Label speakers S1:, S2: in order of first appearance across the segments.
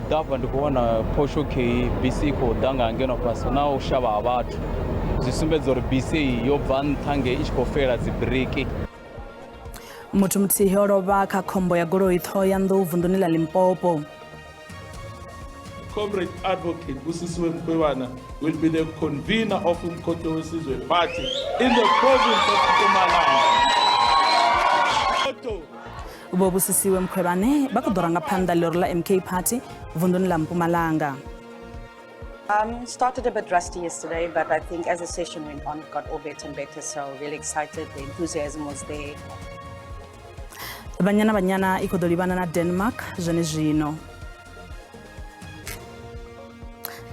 S1: ḓa hafha ndi khou vhona Porsche kei bisi i khou ḓa nga ngeno fhasi na u shavha ha vhathu zwi sumbedza uri bisi iyi yo bva nṱha ngei i tshi khou feila dzi biriki.
S2: Muthu muthihi o lovha kha khombo ya goloi Ṱhohoyanḓou vunḓuni ḽa Limpopo.
S3: Comrade Advocate Busisiwe Mkhwebane will be the convener of Umkhonto weSizwe Party in the province of Mpumalanga.
S2: Vho Busisiwe Mkhwebane vha khou ḓo ranga phanḓa ḽihoro ḽa MK Party vunḓuni ḽa Mpumalanga.
S4: Started a bit rusty yesterday, but I think as the session went on, it got all better and better. So really excited. The enthusiasm was there.
S2: Banyana Banyana i khou ḓo livhana na Denmark zwenezwino.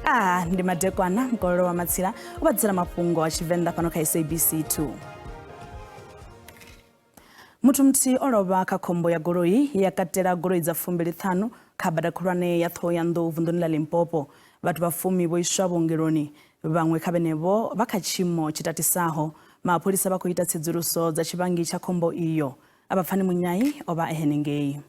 S2: Ah, ndi madekwana mukololo wa matsila u vha ḓisela mafhungo a Tshivenḓa fhano kha SABC 2. Muthu muthihi o lovha kha khombo ya goloi ye ya katela goloi dza fumbili ṱhanu kha bada khulwane ya Ṱhohoyanḓou vunḓuni ḽa Limpopo. Vhathu vha fumi vho iswa vhuongeloni, vhaṅwe kha vhenevho vha kha tshiimo tshi tatisaho. Mapholisa vha khou ita tsedzuluso dza tshivhangi tsha khombo iyo. Avhapfani Munyai o vha e henengei.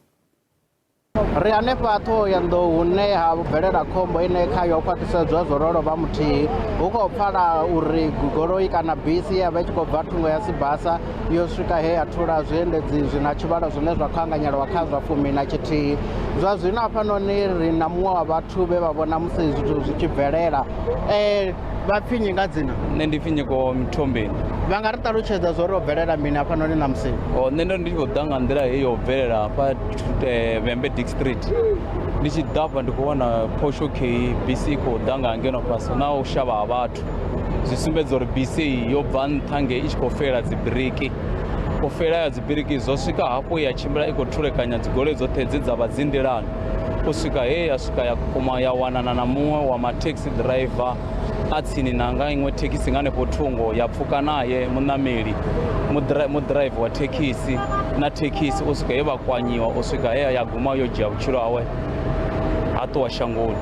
S5: Ri hanefha Ṱhohoyanḓou hune ha bvelela khombo ine khayo ho khwaṱhisedzwa zwo ro lovha muthihi. Hu khou pfala uri goloi kana bisi ya vha i tshi khou bva thungo ya Sibasa yo swika he ya thula zwiendedzi zwi na tshivhalo zwine zwa khou anganyelwa kha zwa fumi na tshithihi. Zwa zwino hafhanoni ri na muṅwe wa vhathu vhe vha vhona musi zwithu zwi tshi bvelela. Vha pfi nnyi nga dzina?
S1: Nṋe ndi pfi Nyiko Mthombeni.
S5: Vha nga ri ṱalutshedza zwo ri ho bvelela mini hafhanoni ṋamusi?
S1: O nṋe ndo ndi tshi khou ḓa nga nḓila heyi yo bvelela hafha Vhembe Dick Street ndi tshi ḓa hafha ndi khou wana Porsche kei bisi i khou ḓa nga ngeno fhasi na u shavha ha vhathu zwi sumbedza uri bisi iyi yo bva nṱha ngei i tshi khou feila dzi biriki u feila ya dzi biriki zwo swika hafhu ya tshimbila i khou thulekanya dzigoloi dzoṱhe dze dza vha dzi nḓilani u swika he ya swika ya kuma ya wanana na muṅwe wa mathekhisi driver a tsini na nga iṅwe thekhisi nga hanefho thungo ya pfuka naye muṋameli muḓiraiva wa thekhisi na thekhisi u swika he vha kwanyiwa u swika he ya guma yo dzhia vhutshilo hawe ha ṱuwa shangoni.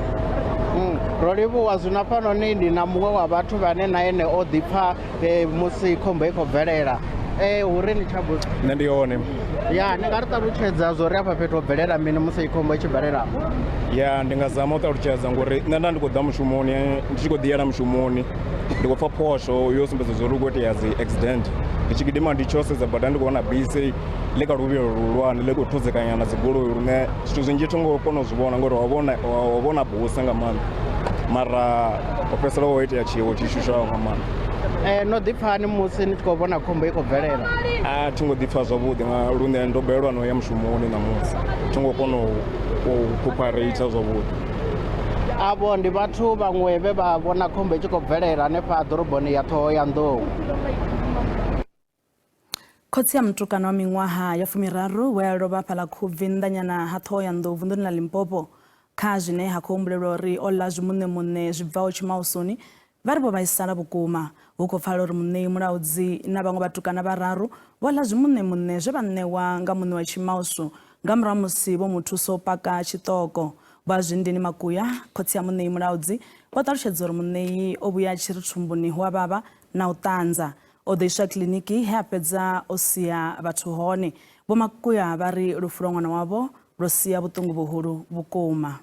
S5: Ro livhuwa zwino hafhanoni ndi na muṅwe wa vhathu vhane na ene o ḓipfa musi khombo i khou bvelela. Hu ri ni tshabusi?
S6: Nṋe ndi hone.
S5: Ya, ni nga ri ṱalutshedza zwo ri afha fhethu ho bvelela mini musi khombo i tshi bvelela?
S6: Ya, ndi nga zama u ṱalutshedza ngori nṋe nda ndi khou ḓa mushumoni ndi tshi khou ḓiyela mushumoni ndi khou pfha phosho yo sumbedza zwa uri hu khou itea dzi accident ndi tshi gidima ndi tsho sedza bada ndi khou vhona bisi ḽi kha luvhilo luhulwane ḽi khou thudzekanya na dzigoloi lune zwithu zwinzhi thi ngo kona u zwi vhona ngori ho vhona busa nga maanḓa mara ho fhedzisela ho itea tshiwo tshi shushaho nga maanḓa.
S5: No ḓipfa hani musi ni tshi khou vhona khombo i khou bvelela?
S6: A thi ngo ḓipfa zwavhuḓi nga lune ndo balelwa no ya mushumoni ṋamusi thi ngo kona u cooperate zwavhuḓi.
S5: Avho ndi vhathu vhaṅwe vhe vha vhona khombo i tshi khou bvelela hanefha ḓoroboni ya Ṱhohoyanḓou.
S2: Khotsi a mutukana wa miṅwaha ya fumiraru we a lovha fhaḽa Khubvi nnḓanyana ha Ṱhohoyanḓou vunḓuni ḽa Limpopo kha zwine ha khou humbulelwa uri o ḽa zwimuṋemuṋe zwi bvaho tshimausuni vha ri vho vhaisala vhukuma. Hu khou pfala uri muṋei mulaudzi na vhaṅwe vhatukana vhararu vho ḽa zwimuṋemuṋe zwe vha ṋewa nga muṋe wa tshimausu nga murahu ha musi vho mu thusa u paka tshiṱoko. Vho Azwindini Makuya, khotsi a muṋei mulaudzi, vho ṱalutshedza uri muṋei o vhuya a tshi ri thumbuni hu a vhavha na u ṱanza. O ḓo iswa kiḽiniki he a fhedza o sia vhathu hone. Vho Makuya vha ri lufu lwa ṅwana wavho lwo sia vhuṱungu vhuhulu vhukuma.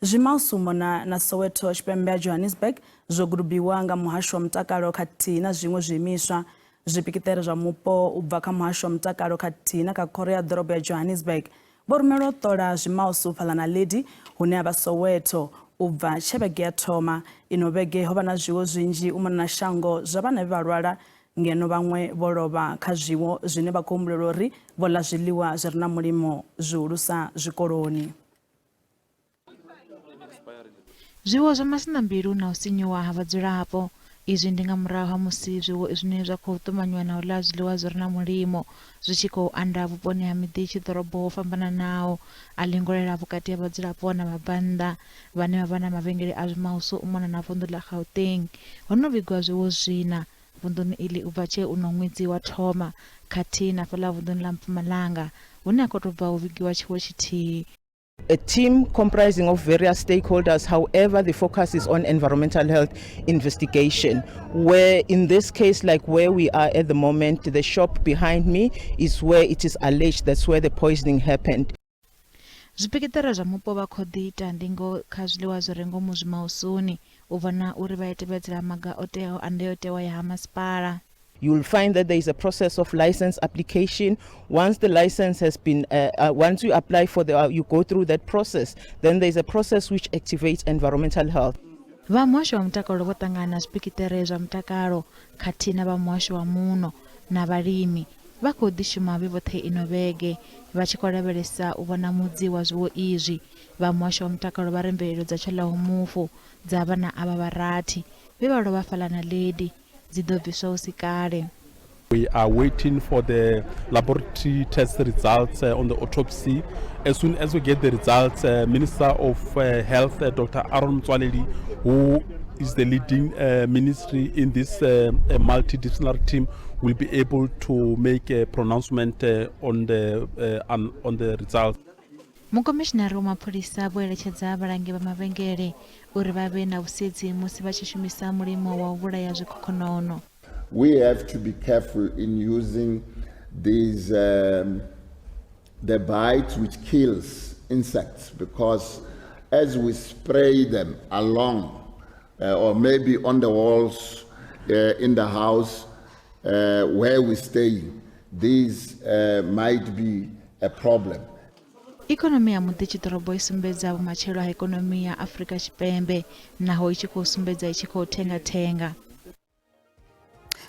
S2: Zwimausu u mona na Soweto tshipembe ha Johannesburg zwo gudubiwa nga muhasho wa mutakalo khathihi na zwiṅwe zwiimiswa. Zwipikiṱere zwa mupo u bva kha muhasho wa mutakalo khathihi na kha khoro ya ḓorobo ya Johannesburg Vho rumelwa u ṱola zwimausu fhaḽa Naledi hune ha vha Soweto u bva tshe vhege ya thoma. Ino vhege ho vha na zwiwo zwinzhi u mona na shango zwa vhana vhe vha lwala ngeno vhaṅwe vho lovha kha zwiwo zwine vha khou humbulelwa uri vho ḽa zwiḽiwa zwi re na mulimo zwihulusa zwikoloni.
S7: Zwiwo zwa masinḓambilu na u sinyuwa ha vhadzulapo. Izwi ndi nga murahu ha musi zwiwo zwine zwa khou ṱumanywa na u ḽa zwiḽiwa zwi re na mulimo zwi tshi khou anda vhuponi ha miḓi tshiḓorobo ho fhambananaho. A ḽingolela vhukati ha vhadzulapo na vhabvannḓa vhane vha vha na mavhengele a zwimausu u mona na vunḓu ḽa Gauteng. Ho no vhigwa zwiwo zwiṋa vunḓuni iḽi u bva tshe uno ṅwedzi wa thoma khathihi na fhaḽa vunḓuni ḽa Mpumalanga hune ha khou tou bva u vhigiwa tshiwo tshithihi.
S8: A team comprising of various stakeholders, however, the focus is on environmental health investigation, where in this case, like where we are at the moment, the shop behind me is where it is alleged that's where the poisoning happened.
S7: Zwipikiṱere zwa mupo vha khou ḓi ita ndingo kha zwiḽiwa zwi re ngomu zwimausuni u vhona uri vha a tevhedzela maga o teaho a ndayotewa ya ha masipala.
S8: You'll find that there is a process of license application. Once the license has been, once you apply for the, you go through that process, then there is a process which activates environmental health.
S7: Vha muhasho wa mutakalo vho ṱangana na zwipikiṱere zwa mutakalo khathihi na vha muhasho wa muno na vhalimi vha khou ḓi shuma vhe vhoṱhe ino vhege vha tshi khou lavhelesa u vhona mudzi wa zwiwo izwi. Vha muhasho wa mutakalo vha ri mvelelo dza tsho ḽaho mufu dza vhana avha vha rathi vhe vha lovha fhaḽa Naledi dzi ḓo bviswa hu si kale.
S3: We are waiting for the laboratory test results on the autopsy. As soon as we get the results, Minister of Health, Dr. Aaron Motsoaledi, who is the leading ministry in this multidisciplinary team, will be able to make a pronouncement on the results.
S7: Mukomishinari wa mapholisa vho eletshedza vhalangi vha mavhengele uri vha vhe na vhusedzi musi vha tshi shumisa mulimo wa u vhulaya zwikhokhonono.
S9: We have to be careful in using these the bite which kills insects, because as we spray them along or maybe on the walls in the house where we stay, these might be a problem.
S7: Ikonomi ya muḓi tshiḓorobo i sumbedza vhumatshelo ha ikonomi ya Afrika Tshipembe naho i tshi khou sumbedza i tshi khou thengathenga.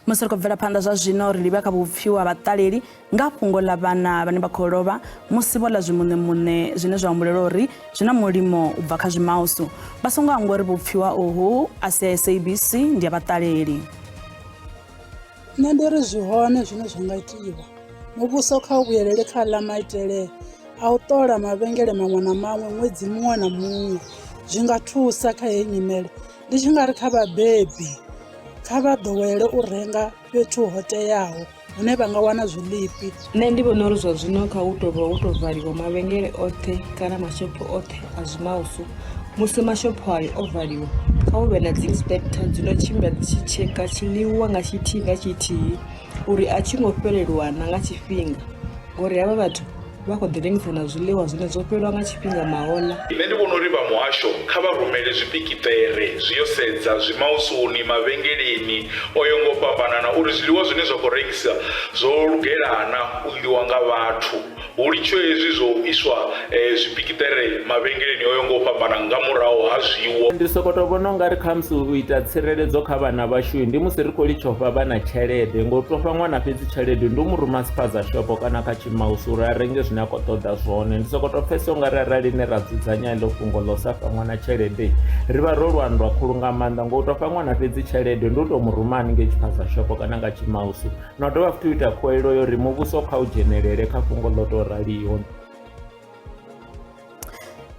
S2: Musi ri khou bvela phanḓa zwa zwino, ri livha kha vhupfiwa ha vhaṱaleli nga fhungo ḽa vhana vhane vha khou lovha musi vho ḽa zwimuṋemuṋe zwine zwa humbulelwa uri zwi na mulimo u bva kha zwimausu. Vha songo hangwa uri vhupfiwa uhu a si a SABC, ndi ya vhaṱaleli.
S10: Nṋe ndi ri zwi hone zwine zwa nga itiwa. Muvhuso kha u vhuyelele kha ḽa maitele a u ṱola mavhengele maṅwe na maṅwe ṅwedzi muṅwe na muṅwe, zwi nga thusa kha heyi nyimele. Ndi tshi nga ri kha vhabebi, kha vha ḓowele u renga fhethu ho teaho hune vha nga wana zwiḽipi.
S11: Nṋe ndi vhona uri zwa zwino kha hu tou vha hu tou valiwa mavhengele oṱhe kana mashopho oṱhe a zwimausu. Musi mashopho ayo o valiwa, kha hu vhe na dzi inspector dzi no tshimbila dzi tshi tsheka tshiḽiwa nga tshithihi nga tshithihi uri a tshi ngo fhelelwa na nga tshifhinga, ngori havha vhathu vha khou ḓi rengisa na zwiḽiwa zwine zwo fhelelwa nga tshifhinga mahoḽa.
S12: Nṋe ndi vhona uri vha muhasho kha vha rumele zwipikiṱere zwi yo sedza zwimausuni mavhengeleni o yo ngo fhambanana uri zwiḽiwa zwine zwa khou rengisa zwo lugelana u ḽiwa nga vhathu. Hu litshwe hezwi zwo iswa zwipikiṱere mavhengeleni o yo ngo fhambana nga murahu ha zwiwo.
S13: Ndi sokoto vhona ungari khamusi u ita tsireledzo kha vhana vhashu ndi musi ri khou litsha ufha vhana tshelede, ngo to fha ṅwana fhedzi tshelede ndi u mu ruma spaza shop kana kha tshimausi uri a renge zwine a khou ṱoḓa zwone. Ndi sokoto pfhesesa ungari arali ne ra dzudzanya heḽo fhungo ḽa u sa fha ṅwana tshelede ri vha ro lwa nndwa khulu nga maanḓa, ngo u to fha ṅwana fhedzi tshelede ndi u to mu ruma haningei tshiphaza shop kana nga tshimausi. Na u dovha futhi u ita khuwelelo yo uri muvhuso kha u dzhenelele kha fhungo ḽo tou raliho.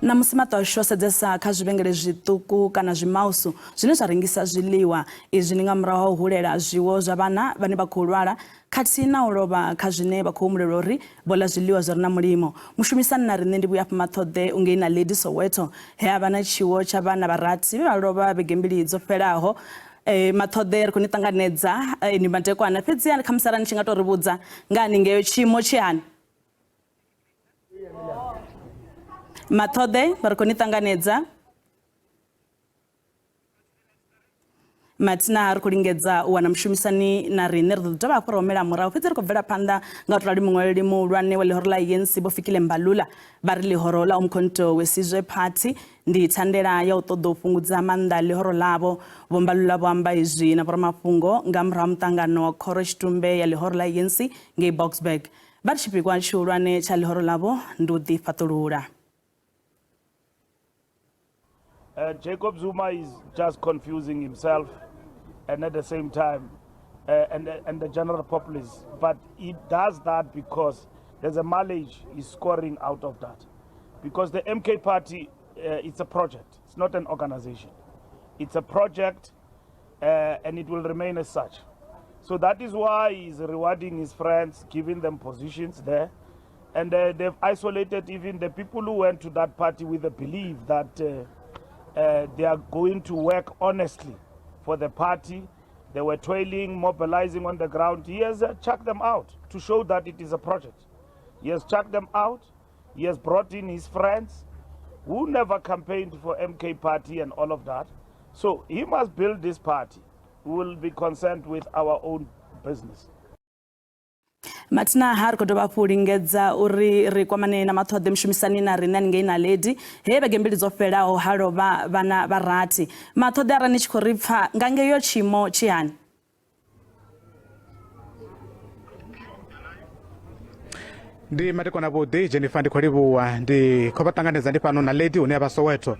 S2: Ṋamusi maṱo ashu o sedzesa kha zwivhengele zwiṱuku kana zwimausu zwine zwa rengisa zwiḽiwa. Izwi ndi nga murahu ha u hulela zwiwo zwa vhana vhane vha khou lwala khathihi na u lovha kha zwine vha khou humbulelwa uri vho ḽa zwiḽiwa zwi re na mulimo. Mushumisani na riṋe ndi Vhuyafha Maṱhoḓe u ngei Naledi Soweto he ha vha na tshiwo tsha vhana vha rathi vhe vha lovha vhege mbili dzo fhelaho. Maṱhoḓe, ri khou ni ṱanganedza ni madekwana, fhedzi kha musi arali ni tshi nga tou ri vhudza nga haningeo tshiimo tshi hani. Maṱhoḓe, ri khou ni ṱanganedza. Mathina ri khou lingedza u wana mushumisani na riṋe, ri ḓo dovha hafhu ra humela murahu, fhedzi ri khou bvela phanḓa nga u tou rali. Muṅwaleli muhulwane wa ḽihoro ḽa ANC Vho Fikile Mbalula vha ri ḽihoro ḽa Umkhonto we Sizwe Party ndi thandela ya u ṱoḓa u fhungudza maanḓa ḽihoro ḽavho. Vho Mbalula vho amba izwi na vhoramafhungo nga murahu ha muṱangano wa khoro tshitumbe ya ḽihoro ḽa ANC ngei Boksburg. Vha ri tshipikwa tshihulwane tsha ḽihoro ḽavho ndi u ḓifhaṱulula.
S3: Jacob Zuma is just confusing himself and at the same time and the general populace. But he does that because there's a mileage he's scoring out of that. Because the MK party, it's a project. It's not an organization. It's a project and it will remain as such. So that is why he's rewarding his friends, giving them positions there. And they've isolated even the people who went to that party with the belief that they are going to work honestly for the party. They were toiling, mobilizing on the ground. He has chucked them out to show that it is a project. He has chucked them out. He has brought in his friends who never campaigned for MK party and all of that. So he must build this party. We will be concerned with our own business.
S2: Mathina ha ri khou dovha hafhu lingedza uri ri kwamane na maṱhoḓe mushumisani na riṋe haningei Naledi he vhege mbili dzo fhelaho ha lovha vhana vha rathi. Maṱhoḓe arali ni tshi khou ri pfa nga ngeyo tshiimo tshi hani?
S14: Ndi matekwana vhuḓi Jennifer, ndi khou livhuwa, ndi khou vha ṱanganedza ndi fhano Naledi hune ya vha Soweto.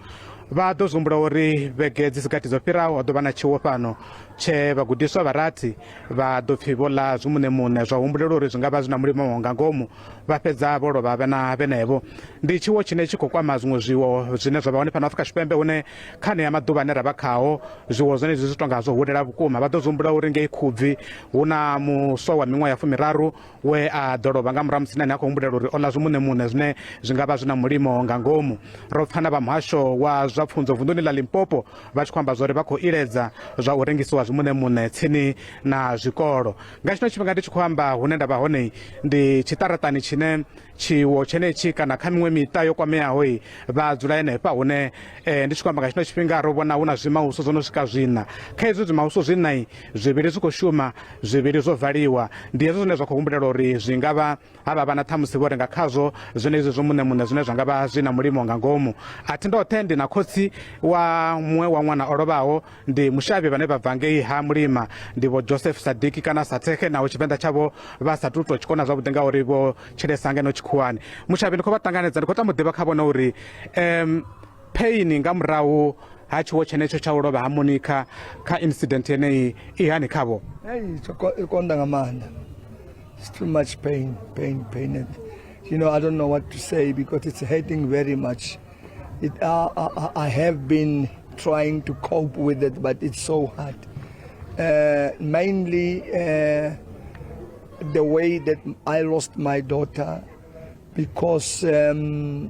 S14: Vha ḓo zwi humbula uri vhege dzi si gathi dzo fhiraho ho ḓo vha na tshiwo fhano tshe vhagudiswa vha rathi vha ḓo pfhi vho ḽa zwimuṋemuṋe zwa humbulelwa uri zwi nga vha zwi na mulimo nga ngomu, vha fhedza vho lovha vhana vhenevho. Ndi tshiwo tshine tshi khou kwama zwiṅwe zwiwo zwine zwa vha hone fhano Afrika Tshipembe, hune kha anea maḓuvha ane ra vha khao zwiwo zwenezwi zwi tonga zwo hulela vhukuma. Vha ḓo zwi humbula uri ngei Khubvi hu na muswa wa miṅwaha ya 30 we a ḓo lovha nga murahu musi na ene a khou humbulela uri o ḽa zwimuṋemuṋe zwine zwi nga vha zwi na mulimo nga ngomu. Ro pfa na vha muhasho wa zwa pfunzo vunḓuni ḽa Limpopo vha tshi khou amba zwori vha khou iledza zwa u rengisiwa zwimuṋemuṋe tsini na zwikolo. Nga tshino tshifhinga ndi tshi khou amba hune nda vha hone ndi tshiṱaraṱani tshine tshiwo tshenetshi kana kha miṅwe miṱa yo kwameaho vha dzula henefha hune ndi tshi khou amba nga tshino tshifhinga ro vhona hu na zwimauso zwo no swika zwiṋa. Kha hezwi zwimauso zwiṋa zwivhili zwi khou shuma, zwivhili zwo valiwa. Ndi hezwo zwine zwa khou humbulelwa uri zwi nga vha havha vhana ṱhamusi vho renga khazwo zwenezwi zwo muṋe muṋe zwine zwa nga vha zwi na mulimo nga ngomu. A thi ndoṱhe, ndi na khotsi wa muṅwe wa ṅwana o lovhaho, ndi mushavhi vhane vha bva ngei ha Mulima, ndi vho Joseph Sadiki kana Sathekhe, naho Tshivenḓa tshavho vha sa tu tou tshikona zwavhuḓi ngauri vho tshilesa ngeno tshikhuwani. Mushavhi ndi khou vha ṱanganedza, ndi khou tama u ḓivha kha vhone uri pain nga murahu ha tshiwo tshenetsho tsha u lovha ha Monica kha incident yeneyi i hani khavho?
S15: Hey, i konḓa nga maanḓa. It's too much pain, pain, pain. And, you know, I don't know what to say because it's hurting very much. I have been trying to cope with it, but it's so hard. Mainly the way that I lost my daughter, because you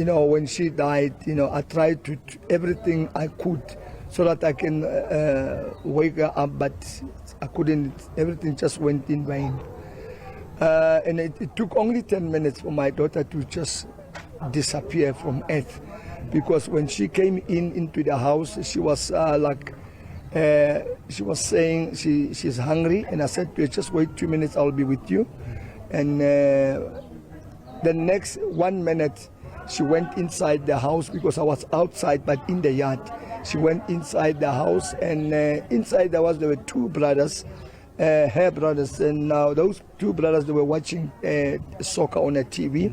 S15: know, when she died, you know, I tried to everything I could so that I can wake her up, but I couldn't. Everything just went in vain. And it took only 10 minutes for my daughter to just disappear from earth, because when she came into the house, she was she was saying she's hungry, and I said to her, just wait 2 minutes, I'll be with you. And the next 1 minute, she went inside the house, because I was outside, but in the yard. She went inside the house, and inside the house there were two brothers, her brothers, and now those two brothers, they were watching soccer on a TV.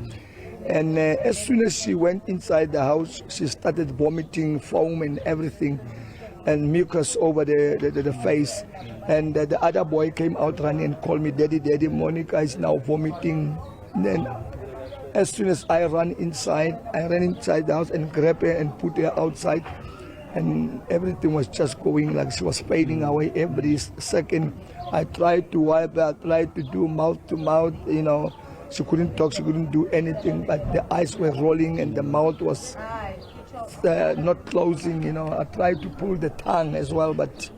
S15: And as soon as she went inside the house, she started vomiting foam and everything, and mucus over the face. And the other boy came out running and called me, Daddy, Daddy, Monica is now vomiting. And then as soon as I ran inside the house and grabbed her and put her outside, and everything was just going like she was fading away every second. I tried to wipe her, I tried to do mouth to mouth, you know. She couldn't talk, she couldn't do anything, but the eyes were rolling and the mouth was not closing, you know. I tried to pull the tongue as well, but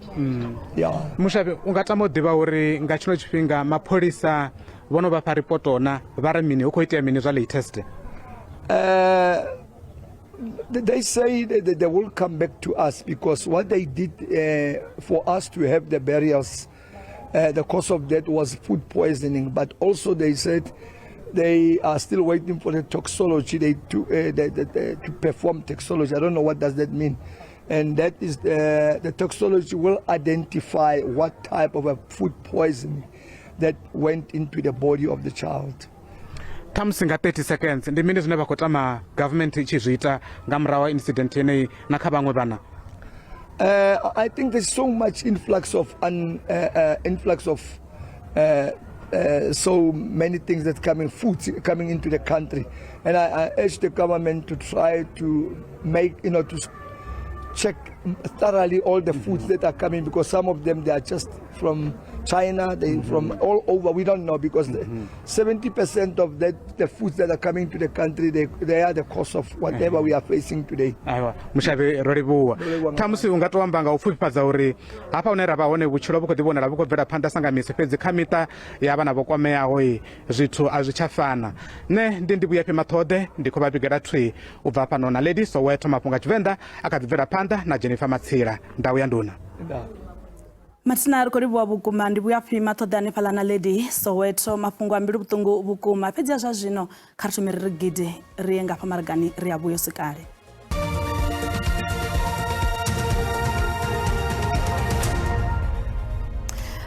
S15: yeah.
S14: Mushavhi, u nga tama u ḓivha uri nga tshino tshifhinga mapholisa vho no vha fha ripoto na vha ri mini, hu khou itea mini zwa latest?
S15: They say that they will come back to us, because what they did for us to have the burials, the cause of death was food poisoning, but also they said they are still waiting for the toxology to perform toxology. I don't know what does that mean. And that is the toxology will identify what type of a food poisoning that went into the body of the child.
S14: Thamusi nga 30 seconds, ndi mini zwine vha khou tama government i tshi zwi ita nga murahu ha incident yeneyi na kha vhaṅwe vhana?
S15: I think there's so much influx of so many things that coming, food coming into the country, and I urge the government to try to make, you know, to check thoroughly all the foods that are coming, because some of them, they are just from China, they from all over. We don't know because 70% of the foods that are coming to the country, they are the cause of whatever we are facing today.
S14: Aiwa, mushavhi, ro livhuwa. Ṱhamusi u nga to amba nga u pfufhifhadza uri hafha hune ra vha hone vhutshilo vhu khou ḓi vhonala vhu khou bvela phanḓa sa nga misi, fhedzi kha miṱa ya vhana vho kwameaho i zwithu a zwi tsha fana. Nṋe ndi Ndivhuyafhi Maṱhoḓe, ndi khou vha vhigela thwi u bva fhano na Lady Soweto. Mafhungo a Tshivenḓa a kha ḓi bvela phanḓa na Jennifer Matsila. Ndau ya nduna.
S2: Mathina, ri khou livhuwa vhukuma. Ndi Vhuyafhi Maṱhoḓe hanefhaḽa na Lady Soweto. Mafhungo a mbilu vhuṱungu vhukuma, fhedzi a zwa zwino kha ri thome ri ri gidi ri ye ngafha maragani, ri a vhuyo sikale.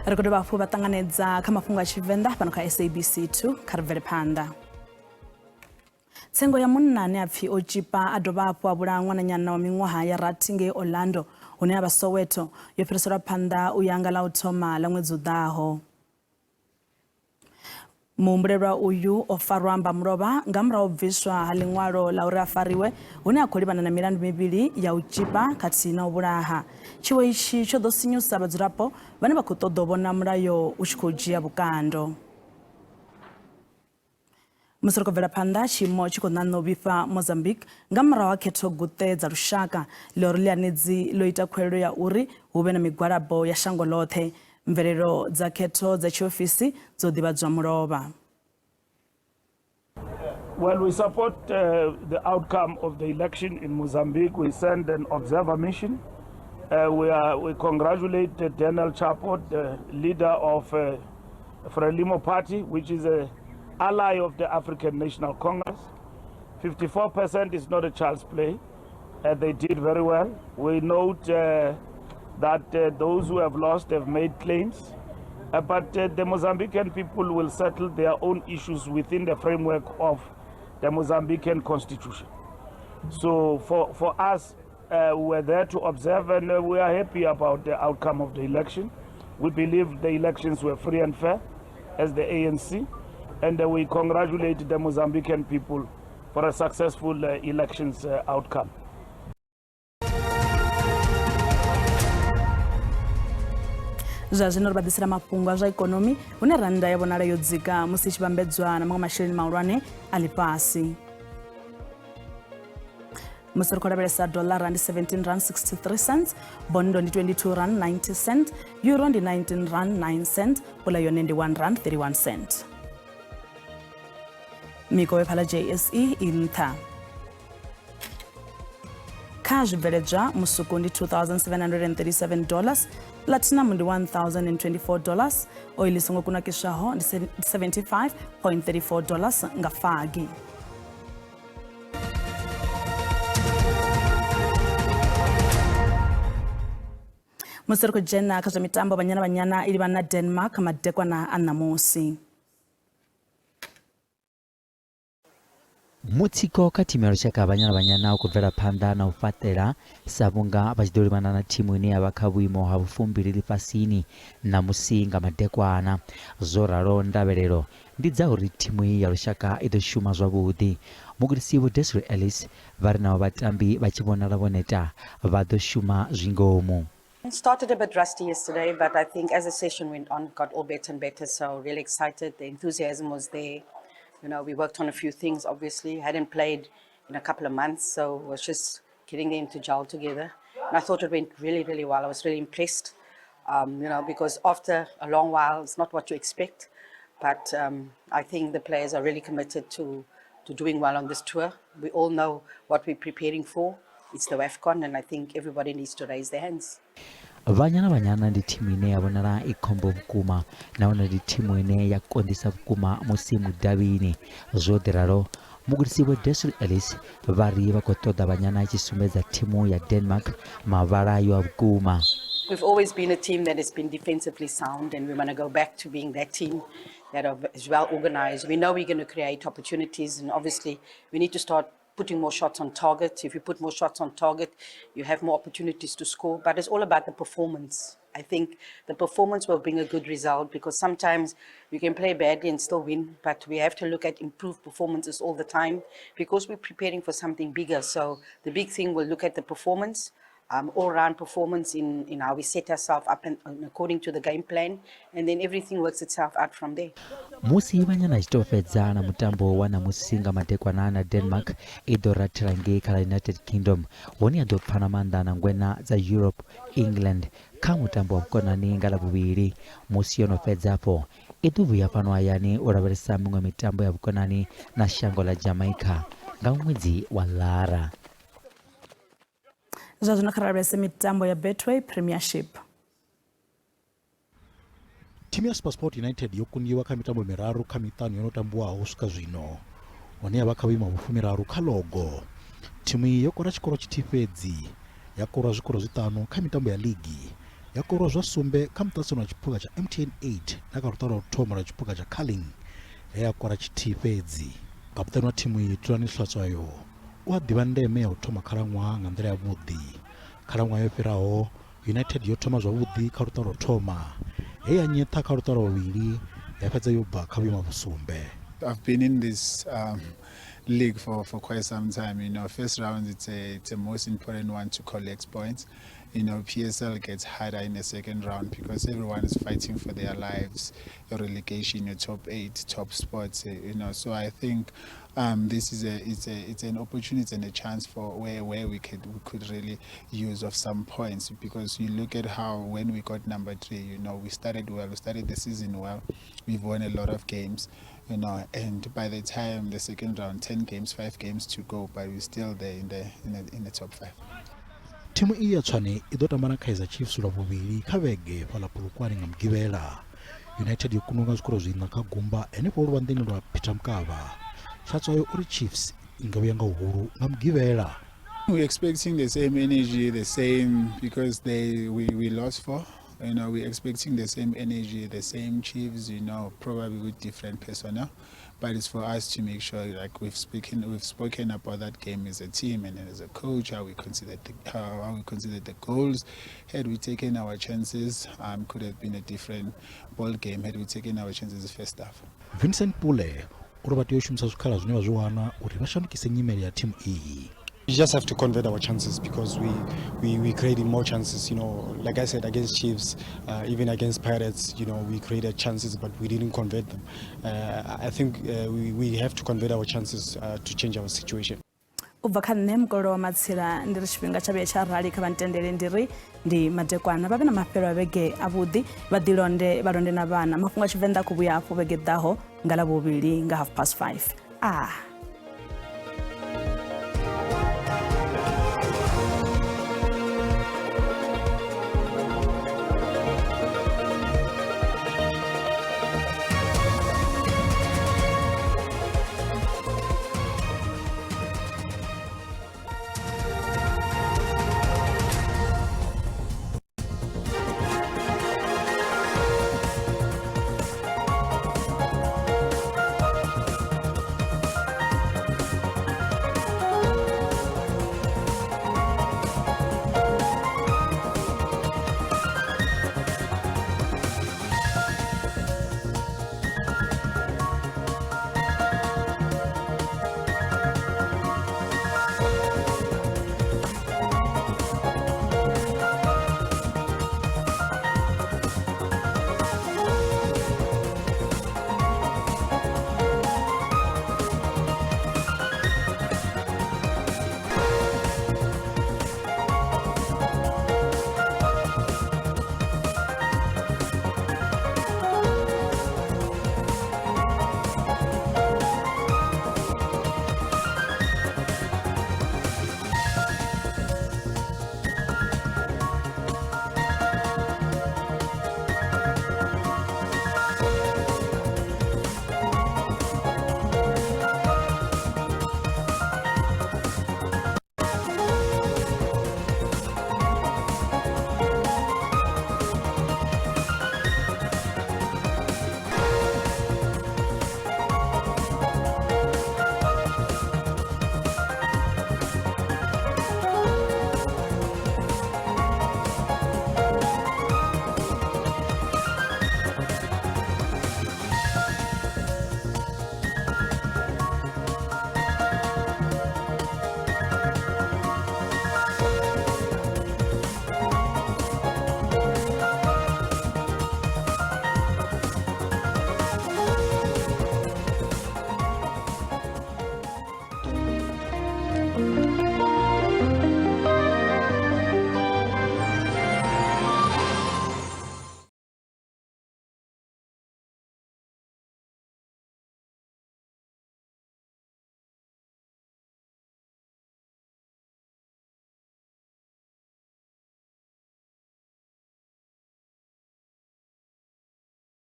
S2: Ri khou dovha hafhu vha ṱanganedza kha mafhungo a Tshivenḓa fhano kha SABC 2. Kha ri bvele phanḓa. Tsengo ya munna ane a pfi o tshipa a dovha hafhu a vhulaha ṅwananyana wa miṅwaha ya rathi ngei Orlando, hune ha vha Soweto, yo fhiriselwa phanḓa u ya nga ḽa u thoma ḽa ṅwedzi u ḓaho. Muhumbulelwa uyu o farwa mbamulovha nga murahu bviswa ha ḽiṅwalo ḽa uri a fariwe, hune a khou livhana na milandu mivhili ya u tshipa khathihi na u vhulaha. Tshiwo itshi tsho ḓo sinyusa vhadzulapo vhane vha khou ṱoḓa u vhona mulayo u tshi khou dzhia vhukando. Musi ri khou bvela phanḓa, tshiimo tshi khou ṋaṋa u vhifha Mozambique nga murahu ha khetho guṱe dza lushaka. Ḽihoro ḽihanedzi ḽo ita khuwelelo ya uri hu vhe na migwalabo ya shango ḽoṱhe. Mvelelo dza khetho dza tshiofisi dzo ḓivhadzwa mulovha.
S3: Well, we support the outcome of the election in Mozambique. We send an observer mission. We congratulate Daniel Chapo, the leader of Frelimo Party, which is a ally of the African National Congress. 54% is not a child's play. They did very well. We note that those who have lost have made claims, but the Mozambican people will settle their own issues within the framework of the Mozambican constitution. So for us, we're there to observe, and we are happy about the outcome of the election. We believe the elections were free and fair as the ANC, and we congratulate the Mozambican people for a successful elections outcome.
S2: Zwa zwino ri vha ḓisela mafhungo a zwa ikonomi, hune rannda ya vhonala yo dzika musi i tshi vhambedzwa na maṅwe masheleni mahulwane a ḽifhasi. Musi ri khou lavhelesa dollara ndi 17 rand 63 cents, bondo ndi 22 rand 90 cent, euro ndi 19 rand 9 cent, pula yone ndi 1 rand 31 cent. Mikovhe phala JSE i nṱha kha zwibveledzwa. Musuku ndi $2737, platinum ndi $1024, oil i songo kunakiswaho ndi $75.34 nga fagi. Musi ri khou dzhena kha zwa mitambo, Banyana Banyana i livhana na Denmark madekwana a ṋamusi.
S16: Mutsiko kha thimu ya lushaka Banyana Banyana u khou bvela phanḓa na u fhaṱela sa vhunga vha tshi ḓo livhana na thimu ine ya vha kha vhuimo ha vhufumbili ḽifhasini ṋamusi nga madekwana. Zwo ralo ndavhelelo ndi dza uri thimu iyi ya lushaka i ḓo shuma zwavhuḓi. Mugudisi Vho Desiree Ellis vha ri naho vhatambi vha tshi vhonala vho neta, vha ḓo shuma zwi ngomu.
S4: Started a bit rusty yesterday, but I think as the session went on, it got all better and better. So really excited. The enthusiasm was there. We worked on a few things, obviously. Hadn't played in a couple of months, so it was just getting them to gel together. And I thought it went really, really well. I was really impressed, because after a long while, it's not what you expect. But I think the players are really committed to doing well on this tour. We all know what we're preparing for. It's the WAFCON, and I think everybody needs to raise their hands.
S16: Banyana Banyana ndi thimu ine ya vhonala i khombo vhukuma nahone ndi thimu ine ya konḓisa vhukuma musi mudavhini. Zwo ḓi ralo, mugudisi Vho Desiree Ellis vha ri vha khou ṱoḓa Banyana i tshi sumbedza thimu ya Denmark mavhala ayo a vhukuma.
S4: We've always been a team that has been defensively sound, and we want to go back to being that team that is well organized. We know we're going to create opportunities, and obviously we need to start putting more shots on target. If you put more shots on target, you have more opportunities to score. But it's all about the performance. I think the performance will bring a good result, because sometimes you can play badly and still win, but we have to look at improved performances all the time because we're preparing for something bigger. So the big thing, we'll look at the performance. All-round performance in, in how we set ourselves up and, and according to the game plan, and then everything works itself out from there.
S16: Musi Banyana i tshi tou fhedza na mutambo wa ṋamusi nga madekwana na Denmark i ḓo rathela ngei kha ḽa United Kingdom hune ya ḓo pfana maanḓa na ngwena dza Europe England kha mutambo wa vhukonani nga Ḽavhuvhili. Musi yo no fhedza afho i ḓo vhuya fhano hayani u lavhelesa miṅwe mitambo ya vhukonani na shango ḽa Jamaica nga ṅwedzi wa Lara.
S2: Zwa zwino kha lavhelese mitambo ya Betway Premiership.
S17: Thimu ya SuperSport United yo kundiwa kha mitambo miraru kha miṱanu yo no tambiwaho u swika zwino, hune ya vha kha vhuimo ha vhufumiraru kha logo. Thimu iyi yo kora tshikoro tshithihi fhedzi, ya korwa zwikoro zwiṱanu kha mitambo ya ligi, ya korwa zwa sumbe kha muṱaṱisano wa tshiphuga tsha MTN 8 na kha luṱa lwa u thoma lwa tshiphuga tsha Carling he ya kora tshithihi fhedzi. Kapuṱeni wa thimu iyi Thulani Hlatshwayo u a ḓivha ndeme ya u thoma khalaṅwaha nga nḓila yavhuḓi. Khalaṅwaha yo fhiraho, United yo thoma zwavhuḓi kha luṱa lwa u thoma, he ya nyeṱha kha luṱa lwa vhuvhili ya fhedza yo bva kha vhuimo ha vhusumbe.
S18: I've been in this um, league for, for quite some time. You know, first round it's a it's a most important one to collect points. You know, PSL gets harder in the second round because everyone is fighting for their lives, your relegation, your top eight, top spots. Eh, you know, so I think um, this is a it's a it's an opportunity and a chance for where where we could we could really use of some points because you look at how when we got number three, you know, we started well, we started the season well, we've won a lot of games, you know, and by the time the second round, 10 games, five games to go, but we're still there in the in the, in the top five.
S17: Thimu iyi ya Tshwane i ḓo tamba na Kaizer Chiefs lwa vhuvhili kha vhege fhaḽa Polokwane nga Mugivhela. United yo kundwa nga zwikoro zwiṋa kha gumba henefho luvhanḓeni lwa Peter Mokaba. Hlatshwayo uri Chiefs i nga vhuya nga huhulu nga Mugivhela.
S18: We're expecting the same energy, the same because they we, we lost four. You know, we're expecting the same energy, the same Chiefs, you know, probably with different personnel. But it's for us to make sure, like we've spoken, we've spoken about that game as a team and as a coach, how we considered the, how, how we considered the goals. Had we taken our chances, um, could have been a different ball game. Had we taken our chances the first half.
S17: Vincent Pule uri vha tea u shumisa zwikhala zwine vha zwi wana uri vha shandukise nyimele ya thimu iyi.
S19: We just have to convert our chances because we, we, we created more chances, you know, like I said, against Chiefs, uh, even against Pirates, you know, we created chances, but we didn't convert them. Uh, I think uh, we, we have to convert our chances uh, to change our situation.
S2: U bva kha nṋe mukololo wa matsila ndi ri tshifhinga tsha vhuya tsha rali kha vhantendele ndi ri ndi madekwana vha vhe na mafhelo a vhege avhuḓi vha ḓilonde vha londe na vhana mafhungo a tshivenḓa khou vhuya hafhu vhege ḓaho nga ḽa vhuvhili nga half past 5 ah.